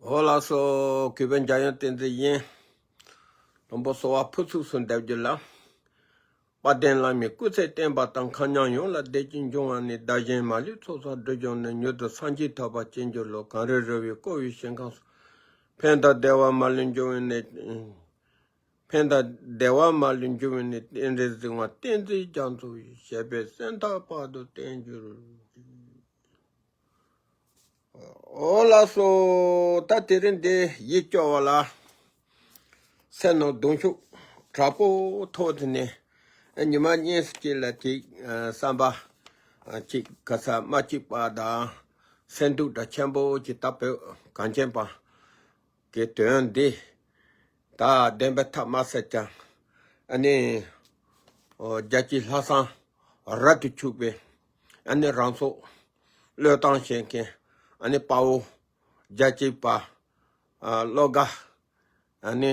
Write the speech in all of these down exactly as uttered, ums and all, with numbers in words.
འོ་ལགས་སོ། གུས་པ་འཇམ་དབྱངས་བསྟན་འཛིན་ཡིན། དང་པོ་གསོལ་བ་ཕུར་ཚུགས་སུ་འདེབས་རྒྱུ་ལ། དཔལ་ལྡན་བླ་མའི་སྐུ་ཚེ་བརྟན་པ་དང་། མཁའ་མཉམ་ཡོངས་ལ་བདེ་སྐྱིད་འབྱུང་བ་ནས། བདག་གཞན་མ་ལུས་ཚོགས་བསགས་སྒྲིབ་སྦྱངས་ནས། མྱུར་དུ་སངས་རྒྱས་ཐོབ་པར་བྱིན་གྱིས་རློབས། གངས་རི་ར་བས་བསྐོར་བའི་ཞིང་ཁམས་སུ། ཕན་དང་བདེ་བ་མ་ལུས་འབྱུང་བའི་གནས། ཕན་དང་བདེ་བ་མ་ལུས་འབྱུང་བའི་གནས། རྟེན་འབྲེལ་གཟིགས་དབང་བསྟན་འཛིན་རྒྱ་མཚོ་ཡི། ཞབས་པད་སྲིད་མཐའ་བར་དུ་བརྟན་གྱུར། འོ་ལགས་སོ། ད་དེ་རིང་འདི་ཡིད་སྐྱོ་བ་ལ། སེམས་ནང་གདུང་ཤུགས་དྲག་པོ་ཐོག་དེ་ནས། ཉི་མ་གཉིས་གཅིག་ལ་དེ་བསམ་པ་གཅིག་ག་ས་མ་གཅིག་པ་དང་། སེམས་སྡུག་དྲག་ཆེན་པོ་གཅིག་ད་བོད་གངས་ཅན་པ་གི་དོན་འདི། ད་བདེན་པའི་ཐབས་མ་ཟད་ཀྱང་། ཨ་ནི་རྒྱལ་གཅེས་ལྷག་བསམ་རབ་ཏུ་ཕྱུག་པའི། ཨ་ནི་རང་སྲོག་བློས་བཏང་བྱེད་མཁན། ཨ་ནི་དཔའ་བོ་རྒྱལ་གཅེས་པ་བློ་དགའ། ཨ་ནི་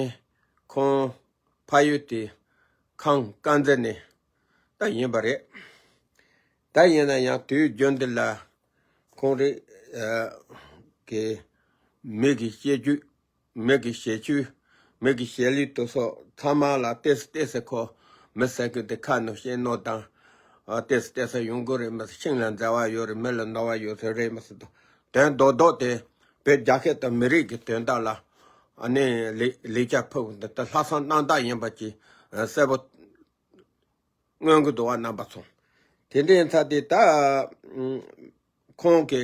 ཁོང་ཕ་ཡུལ་དེ་ཁམས་དཀར་མཛེས་ནས་ད་ཡིན་པ་རེད། ད་ཡིན་ན་ཡང་དུས་རྒྱུན་འདི་ལ་ཁོང་རེ་གི་མི་གི་བཤད་རྒྱུད། མི་གི་བཤད་རྒྱུད། མི་གི་བཤད་ལུགས་དེ་སོགས་ཚང་མ་ལ་ཏོག་ཙམ་ཏོག་ཙམ་ཁོ་མི་ཟེར་གི་དེ་ཁ་ནང་བཤད་ནོ་དང་། ཨ་ཏོག་ཙམ་ཏོག་ཙམ་ཡོང་གི་རེད་མ་གཏོགས། ཤིང་ལ་འཛེར་བ་ཡོད་རེད། མི་ལ་རྣོ་བ་ཡོད་ཟེར་རེད་མ་གཏོགས། དོན་རྡོག་རྡོག་དེ་བོད་རྒྱལ་ཁབ་དང་མི་རིགས་ཀྱི་དོན་དག་ལ། ཨ་ནི་ལེགས་ལེགས་ཆ་ཕུལ་བ་འདི་ལྟ་ལྷག་བསམ་རྣམ་དག་ཡིན་པ་ཅིག་གསལ་པོ་མངོན་གྱི་འདུག་བ། རྣམ་པ་ཚོ། དེ་འདྲའི་ཚ་དེ་ད་ཁོང་གི་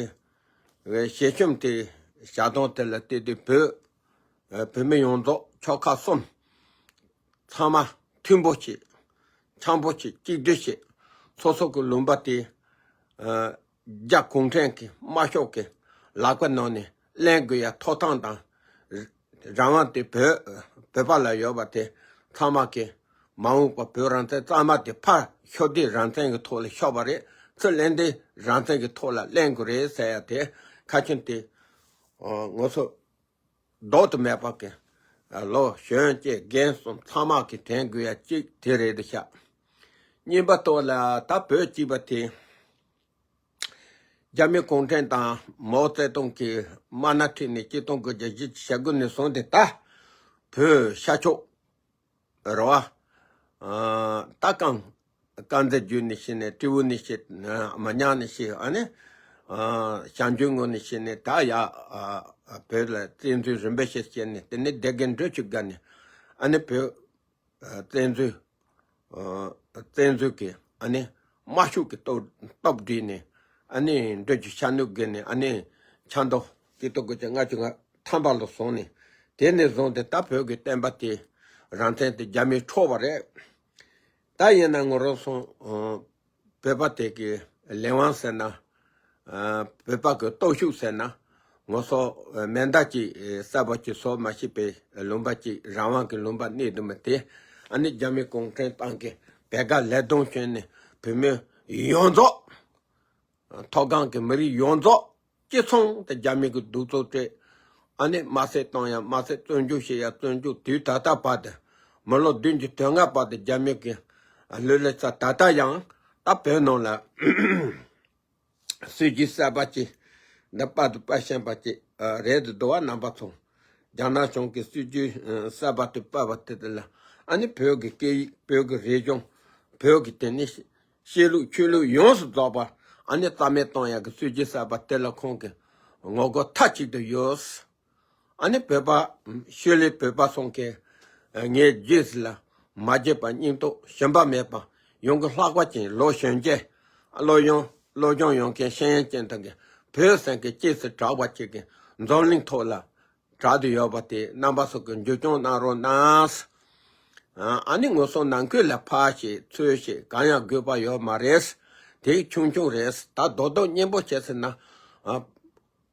ཞལ་ཆེམས་དེ་བཞག་སྟངས་དེ་ལ་བལྟས་དུས། བོད་བོད་མི་ཡོངས་རྫོགས་ཆོལ་ཁ་གསུམ་ཚང་མ་མཐུན་པོ་བྱེད། འཆམ་པོ་བྱེད། གཅིག་སྒྲིལ་བྱེད། སོ་སོ་གི་ལུང་པ་དེ་རྒྱ་གུང་ཁྲན་གྱི་དམར་ཤོག་གི་ལག་པ་ནང་ནས་ལེན་དགོས་ཡ་ཐོབ་ཐང་དང་། རང་དབང་དེ་བོད་བོད་པ་ལ་ཡོད་པ་དེ་ཚང་མ་གི། མ་འོངས་པ་བོད་རང་བཙན་གཙང་མ་དེ་ཕར་ཤོག་དེ་རང་བཙན་གྱི་ཐོག་ལ་ཤོག་པ་རེད། ཚུར་ལེན་དེ་རང་བཙན་གྱི་ཐོག་ལ་ལེན་དགོས་རེད་ཟེར་ཡ་དེ་ཁ་ཆེམས་དེ་ངོ་སོ་ལྡོག་ཏུ་མེད་པ་གི། ལོ་གཞོན་སྐྱེས་རྒན་གསུམ་ཚང་མ་གི་དྲན་དགོས་ཡ་གཅིག་དེ་རེད་ཤག་གཉིས་པ་ཐོག་ལ་ད་བོད་སྤྱི་པ་དེ། རྒྱ་མི་གུང་ཁྲན་ཏང་མའོ་ཙེ་ཏུང་གིས་དམར་ནག་ཁྲིད་ནས་གཅིག་སྟོང་དགུ་བརྒྱ་བཞི་བཅུ་ཞེ་དགུ་ནས་བཟུང་སྟེ་ད་བོད་ཤར་ཕྱོགས་རེད་བ། ད་རྐང་རྐང་རྩེད་རྒྱུད་ནས་བཤད་ནས། སྤྲེའུ་ནས་བཤད། མི་ཉག་ནས་བཤད། ཨ་ནི་ཞང་ཆུང་ངུ་ནས་བཤད་ནས། ད་ཡ་བོད་ལ་བཙན་འཛུལ་རིམ་པས་བྱས་བྱས་ནས། དེ་ནས་སྡེ་དགེ་འབྲུ་གཅིག་དགའ་ནས། ཨ་ནི་བོད་བཙན་འཛུལ། བཙན་འཛུལ་གྱི་ཨ་ནི་དམར་ཤོག་གི་སྟོབས་སྟོབས་སྒྲིལ་ནས། ཨ་ནི་འབྲུ་གཅིག་ཤར་ནུབ་བརྒལ་ནས། ཨ་ནི་ཆབ་མདོ་གཅིག་སྟོང་དགུ་བརྒྱ་ལྔ་བཅུ་ང་ཐམ་པ་ལ་སོང་ནས། དེ་ནས་བཟུང་སྟེ་ད་བོད་ཀྱི་བསྟན་པ་དེ་རང་བཙན་དེ་རྒྱ་མིས་འཕྲོག་པ་རེད། ད་ཡིན་ན་ང་རང་ཚོ་བོད་པ་དེ་གི་ལས་དབང་ཟེར་ན། བོད་པ་གི་སྟོབས་ཤུགས་ཟེར་ན། ང་ཚོ་མེ་མདའ་གཅིག་གསར་པ་གཅིག་བཟོ་མ་ཤེས་པའི་ལུང་པ་གཅིག་རང་དབང་གི་ལུང་པ་གནས་འདུག་མི་དེ། ཨ་ནི་རྒྱ་མི་གུང་ཁྲན་ཏང་གི་བེ་ག་ལས་དོན་བྱས་ནས། བོད་མི་ཡོངས་རྫོགས། མཐོ་སྒང་གི་མི་རིགས་ཡོངས་རྫོགས་ཅི་ཚང་དེ་རྒྱ་མི་གི་གདུག་རྩུབ་སྤྲད། ཨ་ནི་དམར་གསོད་བཏང་ཡ་དམར་གསོད། བཙོན་འཇུག་བྱེད་ཡ་བཙོན་འཇུག། དུས་ད་ལྟ་བར་དུ། མི་ལོ་བདུན་ཅུ་དོན་ལྔ་བར་དུ་རྒྱ་མི་གི་ལུས་ལ་ཚ། ད་ལྟ་ཡང་ད་བོད་ནང་ལ་སྲིད་ཇུས་གསར་པ་ཅིག་འདི་པར་དུ་པར་བཞིན་པ་ཅིག་རེད་འདུག་བ། རྣམ་པ་ཚོ། རྒྱ་ནག་གཞུང་གི་སྲིད་ཇུས་གསར་པ་དུ་པར་བ་དེ་དེ་ལ། ཨ་ནི་བོད་ཀྱི་སྐད་ཡིག་བོད་ཀྱི་རིག་གཞུང་། བོད་ཀྱི་དེ་ནི་བཤད་ལུགས་ཆོས་ལུགས་ཡོངས་སུ་རྫོགས་པ། ཨ་ནི་རྩ་མེད་གཏོང་ཡག་གི་སྲིད་ཇུས་གསར་པ་དེ་ལ་ཁོང་གི་ངོ་རྒོལ་མཐའ་གཅིག་ཏུ་ཡོད། ཨ་ནི་བོད་པ། ཤུལ་ལས་བོད་པ་སོང་མཁན་ངའི་རྗེས་ལ་མ་བརྗེད་པ། སྙིང་སྟོབས་ཞུམ་པ་མེད་པ། ཡོང་གི་ལྷག་པ་ཅན། ལོ་གཞོན་སྐྱེས། སློབ་སྦྱོང་སློབ་སྦྱོང་ཡོང་མཁན་ཤེས་ཡོན་ཅན་དག་གི་བོད་ཟེར་མཁན་སྐྱེས་སུ་གྲགས་པ་ཅིག་གི་འཛམ་གླིང་ཐོག་ལ་གྲགས་ཏེ་ཡོད་པ་དེ་རྣམ་པ་ཚོ་གི་མཇུག་སྐྱོང་གནང་རོགས་གནང་། ཨ་ནི་ངོ་སོ་ནང་ཁུལ་ལ་ཕར་བཤད་ཚུར་བཤད་གང་ཡང་དགོས་པ་ཡོད་མ་རེད། དེ་ཆུང་ཆུང་རེད། ད་རྡོག་རྡོག་སྙན་པོ་བྱས་ཟེར་ན།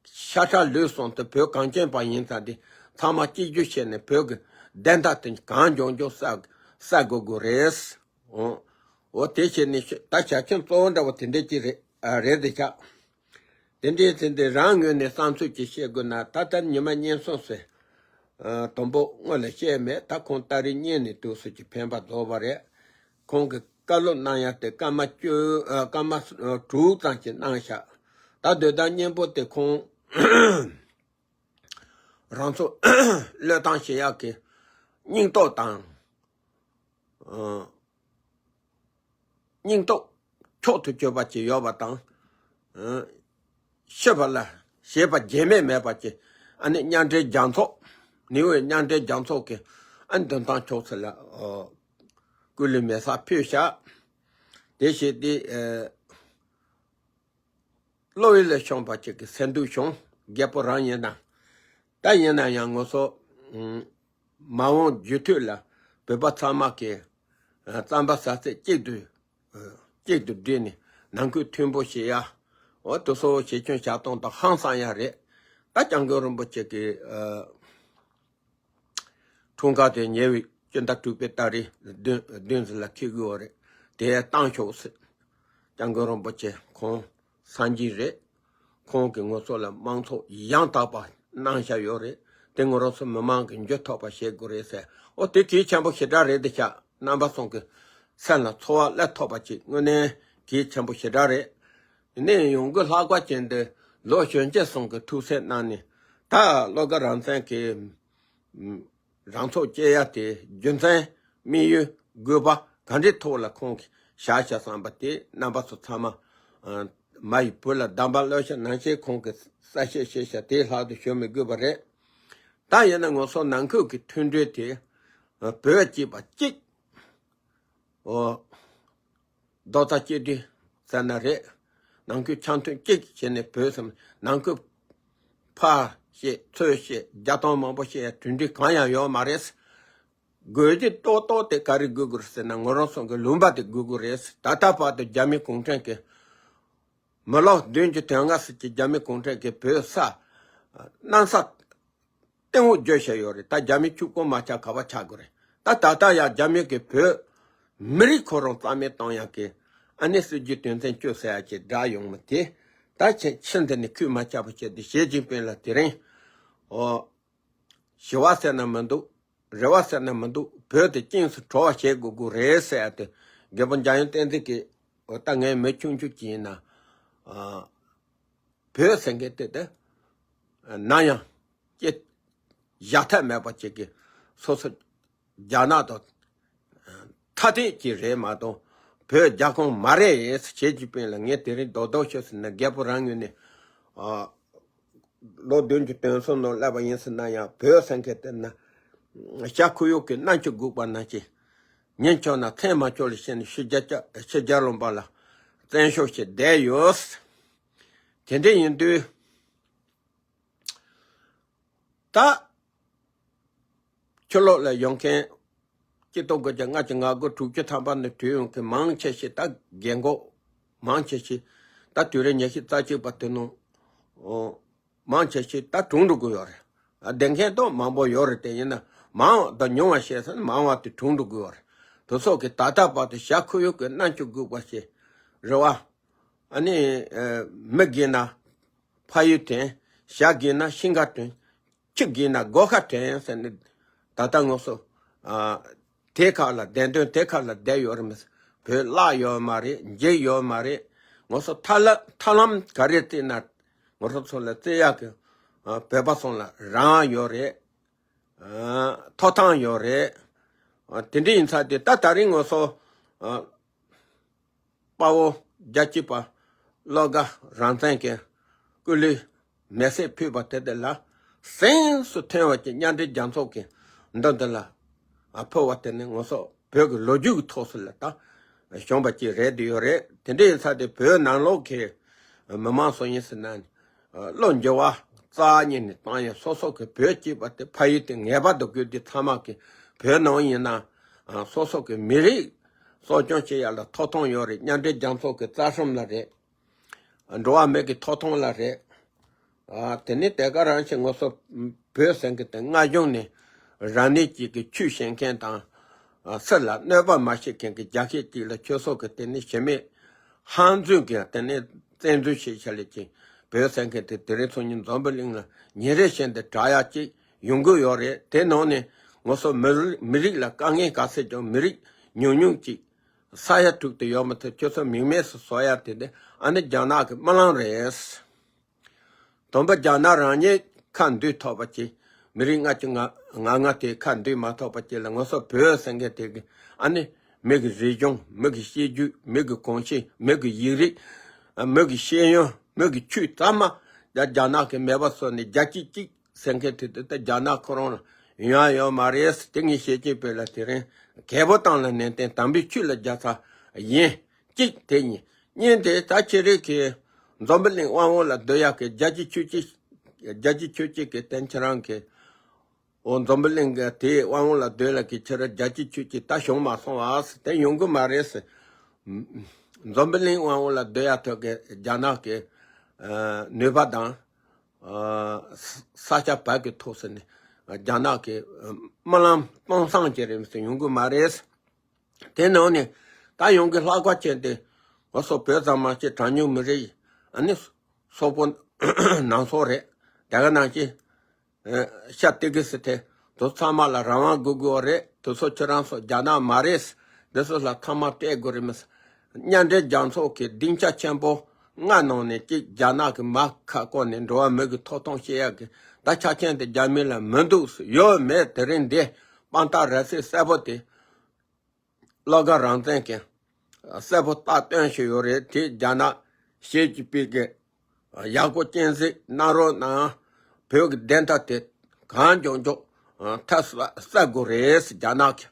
ཤ་ཁྲག་ལུས་གསུམ་དེ་བོད་གངས་ཅན་པ་ཡིན་ཙང་དེ་ཚང་མ་གཅིག་གྱུར་བྱས་ནས་བོད་ཀྱི་བདེན་མཐའ་དེ་གང་མགྱོགས་མགྱོགས་གསལ་གསལ་དགོས་དགོས་རེད། འོ། འོ་དེ་བྱས་ནས་ད་བྱ་ཁྱོན་གཙོ་བོ་འདྲ་བོ་དེ་འདྲ་ཅིག་རེད། ཨ། རེད་དེ་ཆགས། དེ་འདྲའི་ཚེ་འདི་རང་ངོས་ནས་བསམ་ཚུལ་ཅིག་བཤད་དགོས་ན། ད་ལྟ་ཉི་མ་གཉིས་གསུམ་ཟེར། ཨ། དང་པོ་སྔོན་ལ་བཤད་མེད། ད་ཁོང་ཏ་རིག་གཉིས་ནས་དུས་སུ་ཅིག་ཕན་པ་རྫོགས་པ་རེད། ཁོང་གི་བཀའ་སློབ་གནང་ཡ་དེ་སྐར་མ་བཅུ། ཨ། སྐར་མ་དྲུག་ཙམ་ཅིག་གནང་ཤག་ད་དོ་བདག་སྙན་པོ་དེ་ཁོང་ རང་ཚོ་བློས་བཏང་བྱེད་ཡག་གི་སྙིང་སྟོབས་དང་། ཨ། སྙིང་སྟོབས་མཆོག་ཏུ་གྱུར་པ་ཅིག་ཡོད་པ་དང་། ཨ། ཤེས་པ་ལ་ཞེད་པ་བརྗེད་མེད་མེད་པ་ཅིག་ཨ་ནི་མཉམ་འབྲེལ་རྒྱལ་ཚོགས། ནིའུ་ཡོག་མཉམ་འབྲེལ་རྒྱལ་ཚོགས་ཀྱི་ཨ་ནི་མདུན་ཐང་ཕྱོགས་སུ་ལ། ཨོ། སྐུ་ལུས་མེ་སྲེག་ཕུལ་བཞག་དེ་བྱས་ཏེ། ཨ། བློ་ཡུལ་ལས་བྱུང་བ་ཅིག་གི་སེམས་སྡུག་བྱུང་། རྒད་པོ་རང་ཡིན་ན། ད་ཡིན་ན་ཡང་ངོ་སོ། ཨུམ། མ་འོངས་རྒྱུད་སྟོད་ལ་བོད་པ་ཚང་མ་གི། ཨ། རྩམ་པ་ཟ་ཚད་གཅིག་ཏུ། ཨ། གཅིག་ཏུ་སྒྲིལ་ནས་ནང་ཁུལ་མཐུན་པོ་བྱེད་ཡ། འོ་དེ་ཚོ་བྱེད་སྐྱོན་བྱ་སྟངས་དང་ཧང་སང་ཡ་རེད། ད་སྐྱབས་མགོན་རིན་པོ་ཆེ་གི། ཨ། འཁྲུངས་སྐར་དེ་ཉེ་བའི་སྤྱི་ཟླ་དྲུག་པའི་ཏ་རིག་བདུན་བདུན་ཙམ་ལ་འཁེལ་དགོས་པ་རེད། དེ་བཏང་ཤོག་ཟེར། སྐྱབས་མགོན་རིན་པོ་ཆེ་ཁོང་སངས་རྒྱས་རེད། ཁོང་གིས་ངོ་སོ་ལ་དམངས་གཙོ་ཡང་དག་པ་གནང་བཞག་ཡོད་རེད། དེ་ང་རང་ཚོ་མི་མང་གིས་འཇུ་ཐུབ་པ་བྱེད་དགོས་རེད་ཟེར། ཨོ་དེ་གལ་ཆེན་པོ་ཞེ་དྲག་རེད་དེ་ཤག་རྣམ་པ་ཚོ་གི་སེམས་ལ་ཚོར་བ་སླེབས་ཐུབ་པ་ཅིག་དངོས་གནས་གལ་ཆེན་པོ་ཞེ་དྲག་རེད། ནས་ཡོང་སྒོ་ལྷག་པ་ཅན་དེ་ལོ་གཞོན་སྐྱེས་ཚོ་གིས་ཐུགས་སེམས་གནང་ནས། ད་བློ་དགའ་རང་བཙན་གྱི་རང་ཚུགས་སྐྱེ་ཡ་དེ་རྒྱུ་མཚན་དམིགས་ཡུལ་དགོས་པ་ག་འདྲའི་ཐོག་ལ་ཁོང་གིས་བཞག་བཞག་བསམ་པ་དེ་རྣམ་པ་ཚོ་ཚང་མ། ཨ། མ་ཡི་བུ་ལ་གདམས་པ་བློ་ཞིག་ནང་བཞིན་ཁོང་གིས་གསལ་བཤད་བྱས་བཞག་དེ་ལྷག་ཏུ་ཞུ་མི་དགོས་པ་རེད། ད་ཡིན་ན་ང་ཚོ་ནང་ཁུལ་གྱི་མཐུན་སྒྲིལ་དེ། ཨ། བོད་ཅེས་པ་གཅིག་ཨོ། རྡོག་རྩ་གཅིག་སྒྲིལ་ཟེར་ན་རེད། ནང་ཁུལ་འཆམ་མཐུན་གཅིག་བྱས་ནས་བོད་སམ་ནང་ཁུལ་ཕར་བཤད་ཚུར་བཤད་རྒྱ་སྟོང་མང་པོ་བཤད་ཡ་གྲུབ་འབྲས་གང་ཡང་ཡོད་མ་རེད། དགོས་རྒྱུ་ཏོག་ཏོག་དེ་ག་རེ་དགོས་དགོས་ཟེར་ན་ང་རང་ཚོ་གི་ལུང་པ་དེ་དགོས་དགོས་རེད། ད་ལྟ་བར་དུ་རྒྱ་མི་གུང་ཁྲན་གྱིས་མི་ལོ་བདུན་ཅུ་དོན་ལྔ་ཙམ་གྱི་རྒྱ་མི་གུང་ཁྲན་གྱིས་བོད་ས་གནམ་ས་སྟེང་འོག་བརྗོད་བྱས་ཡོད་རེད། ད་རྒྱ་མི་ཕྱུག་པོ་མ་ཆགས་ག་པར་ཆགས་དགོས་རེད། ད་ད་ལྟ་ཡང་རྒྱ་མི་གིས་བོད་མི་རིགས་ཁོ་རང་རྩ་མེད་གཏོང་ཡག་གི་ཨ་ནི་སྲིད་ཇུས་དོན་ཚན་བཅུ་ཟེར་ཡག་ཅིག་བསྒྲགས་ཡོང་མི་དེ། ད་ཆེ་ཆེ་འདི་ནས་ཁུལ་མ་ཆགས་པ་བྱས་ཏེ་ཞི་ཅིན་ཕིང་ལ་དེ་རིང་ཨོ་ཞི་བ་ཟེར་ན་མི་འདུག་རེ་བ་ཟེར་ན་མི་འདུག་བོད་དེ་དཀྱིལ་སུ་གྲོལ་བ་བྱེད་དགོས་དགོས་རེད་ཟེར་ཡ་དེ། རྒད་པོ་འཇམ་དབྱངས་བསྟན་འཛིན་གྱིས་ཨོ་ད་ངའི་མི་ཆུང་ཆུང་ཅིག་ཡིན་ན། ཨ། བོད་ཟེར་མཁན་དེ་དེ་ནམ་ཡང་ཅི་བཞག་ཐབས་མེད་པ་ཅིག་གི་སོ་སོ་རྒྱ་ནག་དང་ཐ་དད་ཅིག་རེད་མ་གཏོགས་བོད་རྒྱ་ཁོངས་མ་རེད། ཞི་ཅིན་ཕིང་ལ་ངས་དེ་རིང་རྡོག་རྡོག་ཤོད་ཟེར་ན། རྒད་པོ་རང་ངོས་ནས། ཨ། ལོ་བདུན་ཅུ་དོན་གསུམ་ནང་སླེབས་པ་ཡིན་ཟེར་ན་ཡང་བོད་ཟེར་མཁན་དེ་ན་ཤར་ཁོར་ཡུག་གི་གནམ་གྱི་སྒུག་པ་ནང་བཞིན་ཉིན་བྱུང་ན་མཚན་མ་བྱུང་ལ་ཕྱིན་ནས་ཕྱི་རྒྱལ་ཕྱི་རྒྱལ་ལུང་པ་ལ་བཙན་བྱོལ་བྱས་བསྡད་ཡོད། དེ་འདྲ་ཡིན་དུས་ད་ཕྱི་ལོགས་ལ་ཡོང་མཁན་སྤྱི་ལོ་དགུ་བརྒྱ་ལྔ་བཅུ་ང་དགུ་དྲུག་ཅུ་ཐམ་པ་ནས་བྲོས་ཡོང་མཁན་མང་ཆེ་ཤོས་ད་རྒན་གོག་མང་ཆེ་ཤོས་ད་དུས་རབས་ཉི་ཤུ་རྩ་གཅིག་པ་དེ་ནང་། ཨོ། མང་ཆེ་ཤོས་ད་གྲོངས་འགྲོ་གི་ཡོད་རེད། ཨ། བསྡད་མཁན་ཏོག་མང་པོ་ཡོད་རེད་དེ། ཡིན་ན་མང་བ་དང་ཉུང་བ་བཤད་ས་ནི་མང་བ་དེ་གྲོངས་འགྲོ་གི་ཡོད་རེད། དེ་ཚོ་གི་ད་ལྟ་བར་དུ་ཤར་ཁོར་ཡུག་གི་གནམ་གྱི་སྒུག་པ་ཞིག་རེད་བ། ཨ་ནི། ཨ། མི་རྒས་ན་ཕ་ཡུལ་དྲན། ཞག་རྒས་ན་ཤིང་ཁ་དྲན། ཁྱི་རྒས་ན་སྒོ་ཁ་དྲན་ཟེར་ནས། ད་ལྟ་ང་ཚོ། ཨ། དེ་ཁ་ལ་བདེན་དོན་དེ་ཁ་ལ་བསྡད་ཡོད་རེད་མ་གཏོགས་བོད་བརླག་ཡོད་མ་རེད། འཇིག་ཡོད་མ་རེད། ང་ཚོ་ཐར་ལམ་ཐར་ལམ་ག་རེ་བརྩིས་ན་ང་ཚོ་ཚོ་ལ་བརྩི་ཡག་གི། ཨ། བོད་པ་ཚོ་ལ་རང་དབང་ཡོད་རེད། ཨ། ཐོབ་ཐང་ཡོད་རེད། ཨ། དེ་འདྲ་ཡིན་ཙང་དེ་ད་དེ་རིང་ང་ཚོ། ཨ། དཔའ་བོ་རྒྱལ་གཅེས་པ་བློ་དགའ་རང་བཙན་གྱི་སྐུ་ལུས་མེ་སྲེག་ཕུལ་བ་དེ་དེ་ལ་གཟེངས་སུ་ཐོན་པ་ཅིག་མཉམ་འབྲེལ་རྒྱལ་ཚོགས་ཀྱི་མདུན་དེ་ལ་ཕུལ་བ་དེ་ནི་ང་ཚོ་བོད་ཀྱི་ལོ་རྒྱུས་ཀྱི་ཐོག་སུ་ལ་ད་བྱུང་བ་ཅིག་རེད་དེ་ཡོད་རེད། དེ་འདྲ་ཡིན་ཙང་དེ་བོད་ནང་ལོགས་ཀྱི་མི་མང་ཚོ་ཡིན་ཟེར་ན་ནི། བློ་འགྱུར་བ་རྩ་བ་ཉིད་ནས་བཏང་ཡ། སོ་སོ་གི་བོད་ཅེས་པ་དེ་ཕ་ཡུལ་དེ་ངེས་པར་དུ་དགོས་དུས་ཚང་མ་གི་བོད་ནང་ཡིན་ན། ཨ། སོ་སོ་གི་མི་རིགས་གསོ་སྐྱོང་བྱེད་ཡ་ལ་ཐོབ་ཐང་ཡོད་རེད། མཉམ་འབྲེལ་རྒྱལ་ཚོགས་ཀྱི་རྩ་ཁྲིམས་ལ་རེད། འགྲོ་བ་མི་གི་ཐོབ་ཐང་ལ་རེད། ཨ། དེ་ནི་དེ་ག་རང་བཞིན་ང་ཚོ་བོད་ཟེར་མཁན་དེ་སྔ་གཞུང་ནས་རང་ཉིད་ཅིག་གི་ཆོས་བྱེད་མཁན་དང་། ཨ། སུ་ལ་གནོད་པ་མ་བྱེད་མཁན་གྱི་རྒྱལ་ཁབ་ཅིག་ལ་ཁྱོད་ཚོ་གི་དེ་ནི་ཞི་མོལ་ཧམ་རྫུན་གྱི་དེ་ནི་བཙན་འཛུལ་བྱེད་བྱ་ལས་ཀྱི་བོད་ཟེར་མཁན་དེ་དེ་རིང་ཚོ་ཉིད་འཛམ་བུ་གླིང་ལ་ཉིན་རེ་བཞིན་དུ་དྲག་ཡག་ཅིག་ཡོང་གི་ཡོད་རེད། དེ་ནང་ནས་ང་ཚོ་མི་རིགས་མི་རིགས་ལ་དཀའ་ངལ་ག་ཚད་ཀྱང་། མི་རིགས་ཉུང་ཉུང་ཅིག་ས་ཡ་དྲུག་ཏུ་ཡོད་མ་ཐུབ། ཁྱོད་ཚོ་མིང་མེད་སུ་བཟོ་ཡ་དེ་ནི་ཨ་ནི་རྒྱ་ནག་གི་རྨི་ལམ་རེད། དང་པོ་རྒྱ་ནག་རང་ཉིད་ཁ་འདུལ་ཐུབ་པ་ཅིག་མི་རིགས་ལྔ་བཅུ་ང་ལྔ་དེ་ཁ་འདུས་མ་ཐོབ་པ་ཅིག་ལ། ང་ཚོ་བོད་ཟེར་མཁན་དེ་གི་ཨ་ནི་མི་གི་རིག་གཞུང་། མི་གི་སྲིད་ཇུས། མི་གི་གོམས་གཤིས། མི་གི་ཡིག་རིགས། མི་གི་ཤེས་ཡོན། མི་གི་ཆོས་ཚང་མ་རྒྱ་རྒྱ་ནག་གིས་མེད་པ་བཟོས་ནས། རྒྱལ་སྤྱི་གཅིག་ཟེར་མཁན་དེ་དེ་ད་རྒྱ་ནག་ཁོ་རང་ལ་ཡོང་ཡ་ཡོད་མ་རེད། དེ་ངས་ཞེ་ཅིན་ཕིང་ལ་དེ་རིང་གལ་པོ་བཏང་ལ་ནན་ཏན་དམ་པའི་ཆོས་ལ་རྒྱལ་ཚ་ཡིན། གཅིག་དེ་ཡིན། གཉིས་དེ་ད་ཁྱེད་རིགས་ཀྱི་འཛམ་བུ་གླིང་དབང་བོ་ལ་སྡོད་ཡག་གི་རྒྱལ་སྤྱི་ཆོས་གཅིག་རྒྱལ་སྤྱི་ཆོས་གཅིག་གི་བསྟན་ཁྱེད་རང་གི། འོ་འཛམ་བུ་གླིང་གི་དེའི་དབང་བོ་ལ་སྡོད་ལ་གི་ཁྱེད་རང་རྒྱལ་སྤྱི་ཆོས་གཅིག་ད་བྱུང་མ་སོང་བ། དེ་ཡོང་གི་མ་རེད་ཟེར། འཛམ་བུ་གླིང་དབང་བོ་ལ་སྡོད་ཡག་ཐོག་གི་རྒྱ་ནག་གི་ནུས་པ་དང་། ས་ཆ་བར་གྱི་ཐོག་ཟེར་ནས་རྒྱ་ནག་གི་རྨི་ལམ་སྟོང་སང་ཅིག་རེད་ཟེར། ཡོང་གི་མ་རེད། དེ་ནང་ནས་ད་ཡོང་གི་ལྷག་པ་ཅན་དེ་ང་ཚོ་བོད་ཚང་མ་ཅིག་གྲངས་ཉུང་མི་རིགས། ཨ་ནི་སོག་པོ་ནང་སོག་རེད། དེ་ག་ནང་བཞིན་ཤ་ཏི་གི་སི་ཐེ་དུ་ཚང་མ་ལ་རང་དབང་དགོས་དགོས་རེད། དུ་ཚོ་ཁྱེད་རང་ཚོ་རྒྱ་ནག་མ་རེད། འདི་ཚོ་ལ་ཐ་མག་སྤྲད་དགོས་རེད་མི་ཟེར། མཉམ་འབྲེལ་རྒྱལ་ཚོགས་ཀྱི་སྡིངས་ཆ་ཆེན་པོ་ལྔ་ནང་ནས་གཅིག་རྒྱ་ནག་གི་མར་ཁ་བསྐོར་ནས་འགྲོ་བ་མི་གི་ཐོབ་ཐང་བཤད་ཡག་གི་ད་ཆ་རྐྱེན་དེ་རྒྱ་མི་ལ་མི་འདུག་ཟེར། ཡོད་མེད་དེ་རིང་འདི་དཔང་རྟགས་ར་བསིལ་གསལ་པོ་དེ་བློ་དགའ་རང་བཙན་གྱིས་གསལ་པོ་རྟགས་སྟོན་བཞིན་ཡོད་རེད། དེ་རྒྱ་ནག་ཞེ་ཅིན་ཕིང་གིས་ཡག་པོ་སྤྱན་གཟིགས་གནང་རོགས་གནང་། བོད་ཀྱི་བདེན་མཐའ་དེ་གང་མགྱོགས་མགྱོགས་མཐའ་གསལ་དགོས་རེད། རྒྱ་ནག་གིས་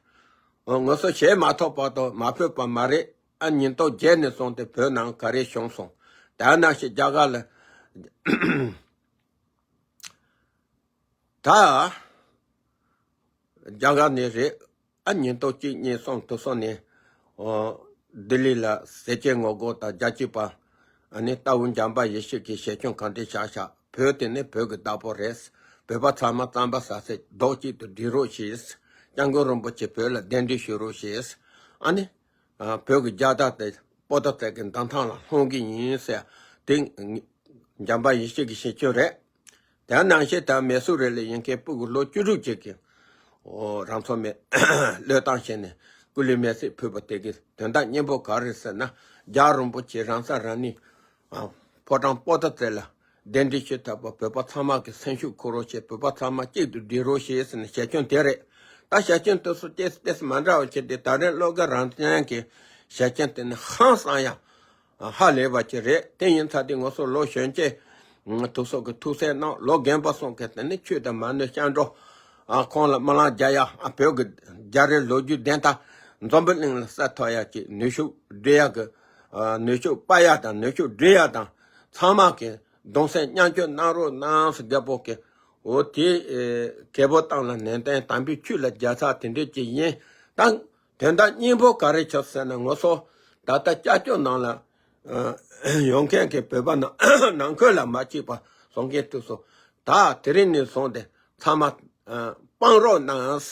ང་ཚོ་བྱེད་མ་ཐུབ་བར་དུ་མ་ཕོད་པ་མ་རེད། ཨ་ཉིན་ཐོ་བརྒྱད་ནས་བཟུང་སྟེ་བོད་ནང་ག་རེ་བྱུང་སོང་། དེ་ནང་བཞིན་རྒྱ་གར་ལ་ད་རྒྱ་གར་ནས་རེད། ཨ་ཉིན་ཐོ་གཅིག་གཉིས་གསུམ་དུ་སོང་ནས། ཨོ། ལྡི་ལི་ལ་ཟས་བཅད་ངོ་རྒོལ་དང་རྒྱ་སྐྱིད་པ། ཨ་ནི་རྟ་བོ་འཇམ་དཔལ་ཡེ་ཤེས་ཀྱིས་ཞལ་ཆུང་གང་དྲན་བཞག་བཞག་བོད་དེ་ནི་བོད་ཀྱི་བདག་པོ་རེད། བོད་པ་ཚང་མ་རྩམ་པ་ཟ་ཟེར་རྡོག་གཅིག་ཏུ་སྒྲིལ་རོགས་ཞེས། སྐྱབས་མགོན་རིན་པོ་ཆེ་བོད་ལ་གདན་འདྲེན་ཞུ་རོགས་ཞེས། ཨ་ནི། ཨ། བོད་ཀྱི་རྒྱལ་དར་དེ་པོ་ཏཱ་ལ་གི་མདུན་ཐང་ལ་ལྷུང་གི་ཡིན་ཟེར། དེ་འཇམ་དཔལ་ཡེ་ཤེས་ཀྱི་ཞལ་ཆུང་རེད། དེ་ནང་བཞིན་ད་མེ་སུ་རི་ལ་ཡིན་མཁན་སྤུ་གུ་ལོ་བཅུ་དྲུག་ཅིག་གིས། ཨོ། རང་ཚོ་མེ་བློས་བཏང་བྱས་ནས་སྐུ་ལུས་མེར་སྲེག་ཕུལ་བ་དེ་གི་དོན་དག་སྙིང་པོ་ག་རེ་ཟེར་ན། རྒྱལ་བ་རིན་པོ་ཆེ་རང་ས་རང་ནི། ཨ། ཕོ་བྲང་པོ་ཏཱ་ལ་གདན་འདྲེན་ཞུས་ཐུབ་པ། བོད་པ་ཚང་མ་གི་སེམས་ཤུགས་འཁོར་རོགས་བྱས། བོད་པ་ཚང་མ་གཅིག་ཏུ་སྒྲིལ་རོགས་ཞེས་ཟེར་ནས་ཞལ་ཆུང་དེ་རེད། ད་ཞལ་ཆུང་དེ་ཚོ་ཏོག་ཙམ་ཏོག་ཙམ་མ་འདྲ་བ་བྱས་ཏེ། ད་རེས་བློ་དགའ་རང་བཙན་གྱི་ཞལ་ཆུང་དེ་ནི་ཧང་སང་ཡ། ཧ་ལས་པ་ཅིག་རེད། དེ་ཡིན་ཙང་དེ་ང་ཚོ་ལོ་གཞོན་སྐྱེས་དེ་ཚོ་གི་ཐུགས་སེམས་ནང་། ལོ་རྒན་པ་སོང་མཁན་དེ་ནི་ཆོས་དང་མ་ནོར་སྐྱབས་འགྲོ། ཨ། ཁོང་ལ་སྨོན་ལམ་རྒྱག་ཡ། ཨ། བོད་ཀྱི་རྒྱལ་རབས་ལོ་རྒྱུས་བདེན་མཐའ་འཛམ་བུ་གླིང་ལ་གསལ་ཐུབ་ཡ་གི་ནུས་ཤུགས་སྒྲིལ་ཡ་གི། ཨ། ནུས་ཤུགས་སྤར་ཡ་དང་ནུས་ཤུགས་སྒྲིལ་ཡ་དང་། ཚང་མ་གི་གདུང་སེམས་མཉམ་སྐྱེད་གནང་རོགས་གནང་ཟེར། རྒད་པོ་གི། འོ་དེ། ཨེ། གལ་པོ་བཏང་ལ་ནན་ཏན་དམ་པའི་ཆོས་ལ་རྒྱལ་ཚ་དེ་འདྲས་ཅིག་ཡིན། ད་དོན་དག་སྙིང་པོ་ག་རེ་ཆགས་ཟེར་ན། ང་ཚོ་ད་ལྟ་ཀྱག་ཀྱོག་ནང་ལ། ཨ། ཡོང་མཁན་གྱི་བོད་པ་ནང་ནང་ཁུལ་ལ་མ་གཅིག་པ་སོང་མཁན་དེ་ཚོ། ད་དེ་རིང་ནས་བཟུང་སྟེ་ཚང་མ། ཨ། སྤང་རོགས་གནང་།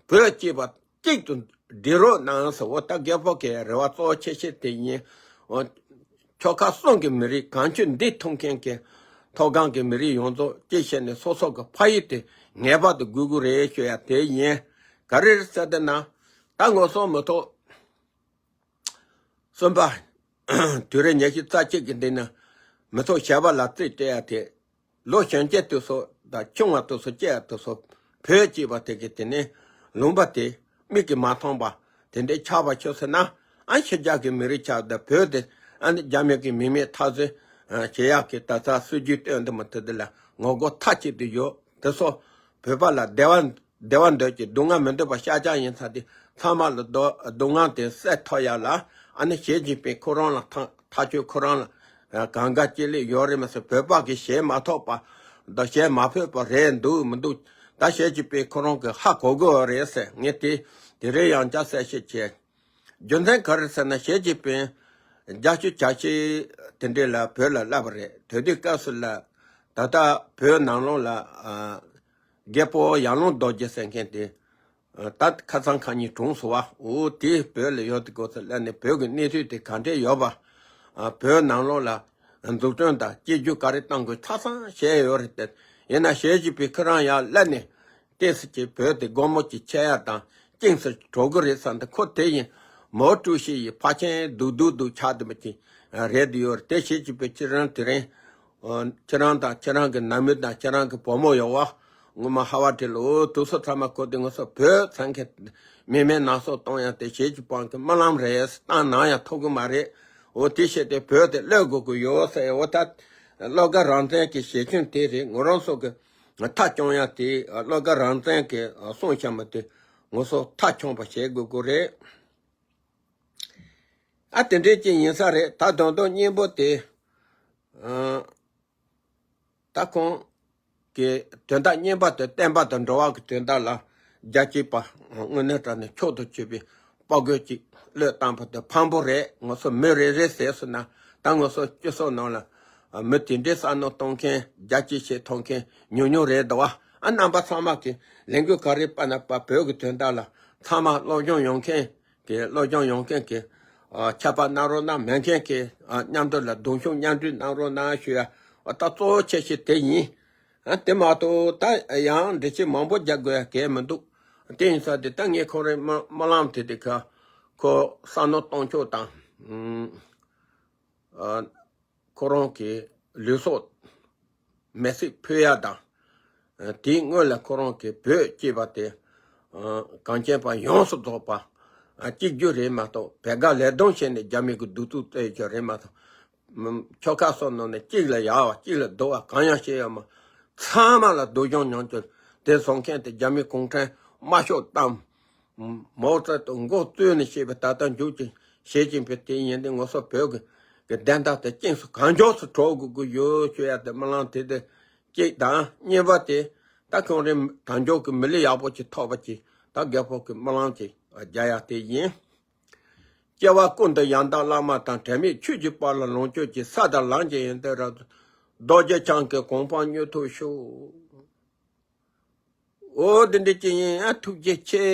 བོད་ཅེས་པ་གཅིག་ཏུ་སྒྲིལ་རོགས་གནང་ཟེར། འོ་ད་རྒད་པོ་གི་རེ་བ་གཙོ་བོ་ཆེ་ཤོས་དེ་ཡིན། འོ། ཆོལ་ཁ་གསུམ་གྱི་མི་རིགས། གངས་ལྗོངས་འདི་མཐོང་མཁན་གྱི་མཐོ་སྒང་གི་མི་རིགས་ཡོངས་རྫོགས་གཅིག་བྱས་ནས་སོ་སོ་གི་ཕ་ཡུལ་དེ་ངེས་པར་དུ་དགོས་ཀྱི་རེད་ཞུ་ཡ་དེ་ཡིན། ག་རེ་རེད་ཟེར་ཏེ་ན། ད་ང་ཚོ་མི་ཐོག་གསུམ་པ། དུས་རབས་ཉི་ཤུ་རྩ་གཅིག་གི་འདི་ནི་མི་ཚོགས་བྱ་བ་ལ་རྩིས་སྤྲད་ཡ་དེ། ལོ་གཞོན་སྐྱེས་དེ་ཚོ་དང་ཆུང་བ་དེ་ཚོ་སྐྱེས་ཡ་དེ་ཚོ། བོད་ཅེས་པ་དེ་གི་དེ་ནི་ལུང་པ་དེ་མིག་གིས་མ་མཐོང་བ་དེ་འདྲའི་ཆགས་པ་ཆོག་ཟེར་ན། ཨ། ཕྱི་རྒྱལ་གྱི་མི་རིགས་ཆགས་དང་བོད་དེ། ཨ་ནི་རྒྱ་མི་གི་མིང་མེད་མཐའ་ཟོན་བྱེད་ཡག་གི་ད་ལྟ་སྲིད་ཇུས་སྟོན་དུ་མི་ཐུབ་དེ་ལ་ངོ་རྒོལ་མཐའ་གཅིག་ཏུ་ཡོད། དེ་ཚོ་བོད་པ་ལ་བདེ་བ། བདེ་བ་འདོད་ཀྱི་སྡུག་བསྔལ་མི་འདོད་པ་ཤ་སྟག་ཡིན་ཙང་དེ་ཚང་མ་ལ་སྡུག་སྡུག་བསྔལ་དེ་སེལ་ཐུབ་ཡ་ལ། ཨ་ནི་ཞི་ཅིན་ཕིང་ཁོ་རང་ལ་ཐག་ཐག་གཅོད་ཁོ་རང་ལ་གང་ག་ཅི་ལས་ཡོད་རེད་མ་ཟད། བོད་པ་གིས་བྱེད་མ་ཐུབ་པ་དང་བྱེད་མ་ཕོད་པ་རེད་འདུག་མི་འདུག་ད་ཞི་ཅིན་ཕིང་ཁོ་རང་གིས་ཧ་གོ་དགོས་རེད་ཟེར། ངས་དེ་དེ་རིང་ཡང་བསྐྱར་གསལ་བཤད་བྱས། རྒྱུ་མཚན་ག་རེ་ཟེར་ན། ཞི་ཅིན་ཕིང་རྒྱབ་སྐྱོར་བྱ་ཆེད་དེ་འདྲས་ལ་བོད་ལ་སླེབས་པ་རེད། དེ་དུས་སྐབས་སུ་ལ་ད་ལྟ་བོད་ནང་ལོགས་ལ། ཨ། རྒད་པོ་ཡར་ཀླུང་རྡོ་རྗེ་ཟེར་མཁན་དེ། ཨ། ད་ཁ་སང་ཁ་ཉིན་གྲོངས་སོང་བ། འོ་དེ་བོད་ལ་ཡོད་དུས་སྐབས་སུ་ལ་ནི་བོད་ཀྱི་གནས་ཚུལ་དེ་ག་འདྲས་ཡོད་པ། ཨ། བོད་ནང་ལོགས་ལ་འཛུགས་སྐྲུན་དང་གཅིག་གྱུར་ག་རེ་གཏང་དགོས་ཆ་ཚང་བཤད་ཡོད་རེད་དེ། ཡིན་ན་ཞི་ཅིན་ཕིང་ཁོ་རང་ཡར་སླེབས་ནས་ཏོག་ཙམ་ཅིག་བོད་དེ་སྒོ་མོ་ཅིག་ཕྱེ་ཡ་དང་ཅིག་ཙམ་གྲོལ་གི་རེད་བསམ་སྟེ། ཁོ་དེ་ཡིན་མའོ་ཀྲུའུ་ཞི་ཡི་ཕ་ཆེན་སྡུག་སྡུག་སྡུག་ཆགས་བསྡད་པ་ཅིག་རེད་ཡོད་རེད་དེ། ཞི་ཅིན་ཕིང་ཁྱེད་རང་དེ་རིང་། ཨ། ཁྱེད་རང་དང་ཁྱེད་རང་གི་ནང་མི་དང་ཁྱེད་རང་གི་བུ་མོ་ཡོད་པ། ངོ་མ་ཧ་བ་དྲི་ལོ། དུས་ཚོད་ཚང་མ་བཀོད་དེ་ང་ཚོ་བོད་ཚང་གི་མི་མེད་ན་སོ་གཏོང་ཡ་དེ་བྱེད་ཀྱི་སྤང་གི་སྨོན་ལམ་རེད། བཏང་ན་ཡང་ཐོབ་གི་མ་རེད། འོ་དེ་བྱས་ཏེ་བོད་དེ་གློད་དགོས་ཀྱི་ཡོད་ཟེར། འོ་ད་བློ་དགའ་རང་བཙན་གྱི་བྱེད་སྤྱོད་དེ་རེད། ང་རང་ཚོ་གི་མཐའ་སྐྱོང་ཡ་དེ་བློ་དགའ་རང་བཙན་གྱི་གསུང་བཤད་མ་དེ་ང་ཚོ་མཐའ་འཁྱོངས་པ་བྱེད་དགོས་ཀྱི་རེད། ཨ་དེ་འདྲས་ཅིག་ཡིན་ས་རེད། ད་དོན་དུ་སྙན་པོ་དེ། ཨ། ད་ཁོང་གི་དོན་དག་བརྙན་པར་དུ་བསྟན་པ་དང་འགྲོ་བ་གི་དོན་དག་ལ་རྒྱལ་གཅེས་པ་དངོས་གནས་དྲང་གནས་མཆོག་ཏུ་གྱུར་པའི་དཔའ་རྒོད་ཅིག་བློས་བཏང་པ་དེ་ཕངས་པོ་རེད། ང་ཚོ་མི་རེ་རེ་ཟེར་སོང་ན། ད་ང་ཚོ་སྤྱི་ཚོགས་ནང་ལ་མི་དེ་འདྲའི་བསམ་མནོ་གཏོང་མཁན། རྒྱལ་གཅེས་བྱེད་ཐུབ་མཁན་ཉུང་ཉུང་རེད་འདུག་བ། ཨ་རྣམ་པ་ཚང་མ་གི་ལས་འགུལ་ག་རེ་པ་ན་པ་བོད་ཀྱི་དོན་དག་ལ་ཚང་མ་སློབ་སྦྱོང་ཡོང་མཁན་གྱི་སློབ་སྦྱོང་ཡོང་མཁན་གྱི་ཨ་ཆད་པ་གནང་རོགས་གནང་། མེད་མཁན་གྱི་ཨ་མཉམ་དུ་ལ་གདུང་ཤུགས་མཉམ་སྒྲིལ་གནང་རོགས་གནང་ཞུ་ཡ། ཨ་ད་གཙོ་བོ་ཆེ་ཤོས་དེ་ཡིན། ཨ་དེ་མ་གཏོགས་ད་ཡང་འདི་ཆེ་མང་པོ་རྒྱག་དགོས་ཡ་གལ་མི་འདུག་དེ་ཡིན་ཙང་དེ་ད་ངས་ཁོ་རའི་སྨོན་སྨོན་ལམ་དེ་དེ་ཁ་ཁོ་བསམ་མནོ་གཏོང་ཕྱོགས་དང་། ཨ། ཁོ་རང་གི་ལུས་སྲོག་མེ་སྲེག་ཕུལ་ཡ་དང་། དེའི་སྔོན་ལ་ཁོ་རང་གི་བོད་ཅེས་པ་དེ་གངས་ཅན་པ་ཡོངས་སུ་རྫོགས་པ་གཅིག་གྱུར་རེད་མ་གཏོགས། བོད་དགའ་ལས་དོན་བྱས་ནས་རྒྱ་མི་གི་གདུག་རྩུབ་སྤྲད་རྒྱུ་རེད་མ་གཏོགས། ཆོལ་ཁ་སོགས་ནང་ནས་གཅིག་ལ་ཡག་པ་གཅིག་ལ་སྡུག་པ་གང་ཡང་བྱས་ཡོད་མ། ཚང་མ་ལ་སྡུག་སྦྱོང་མྱོང་རྒྱུ་དེ་བཟོ་མཁན་དེ་རྒྱ་མི་གུང་ཁྲན་དམར་ཤོག་དང་། མའོ་ཙེ་ཏུང་མགོ་བཙུགས་ནས་བཤད་པའི་ད་ལྟ་འཇུག་ཅིང་བྱེད་ཀྱིན་པའི་དེ་ཡིན་ཏེ། ང་ཚོ་བོད་ཀྱི་གི་བདེན་མཐའ་དེ་དཀྱིལ་སུ་གང་མགྱོགས་སུ་གྲོལ་དགོས་ཀྱི་ཡོད་ཞུ་ཡ་དེ་སྨོན་ལམ་དེ་དེ་གཅིག་དང་། གཉིས་པ་དེ་ད་ཁོང་རིམ་དལ་འབྱོར་གྱི་མི་ལུས་ཡག་པོ་ཅིག་ཐོབ་པ་ཅིག་ད་རྒད་པོ་གི་སྨོན་ལམ་ཅིག་རྒྱག་ཡ་དེ་ཡིན། སྐྱེ་བ་ཀུན་ཏུ་ཡང་དག་བླ་མ་དང་། དྲན་མེད་ཆོས་ཀྱི་དཔལ་ལ་ལོངས་སྤྱོད་ཅིང་། ས་དང་ལམ་གྱི་ཡོན་ཏན་རབ་ཏུ། རྡོ་རྗེ་འཆང་གི་གོ་འཕང་མྱུར་ཐོབ་ཤོག་འོ་དེ་འདྲ་ཅིག་ཡིན། ཨ་ཐུགས་རྗེ་ཆེ།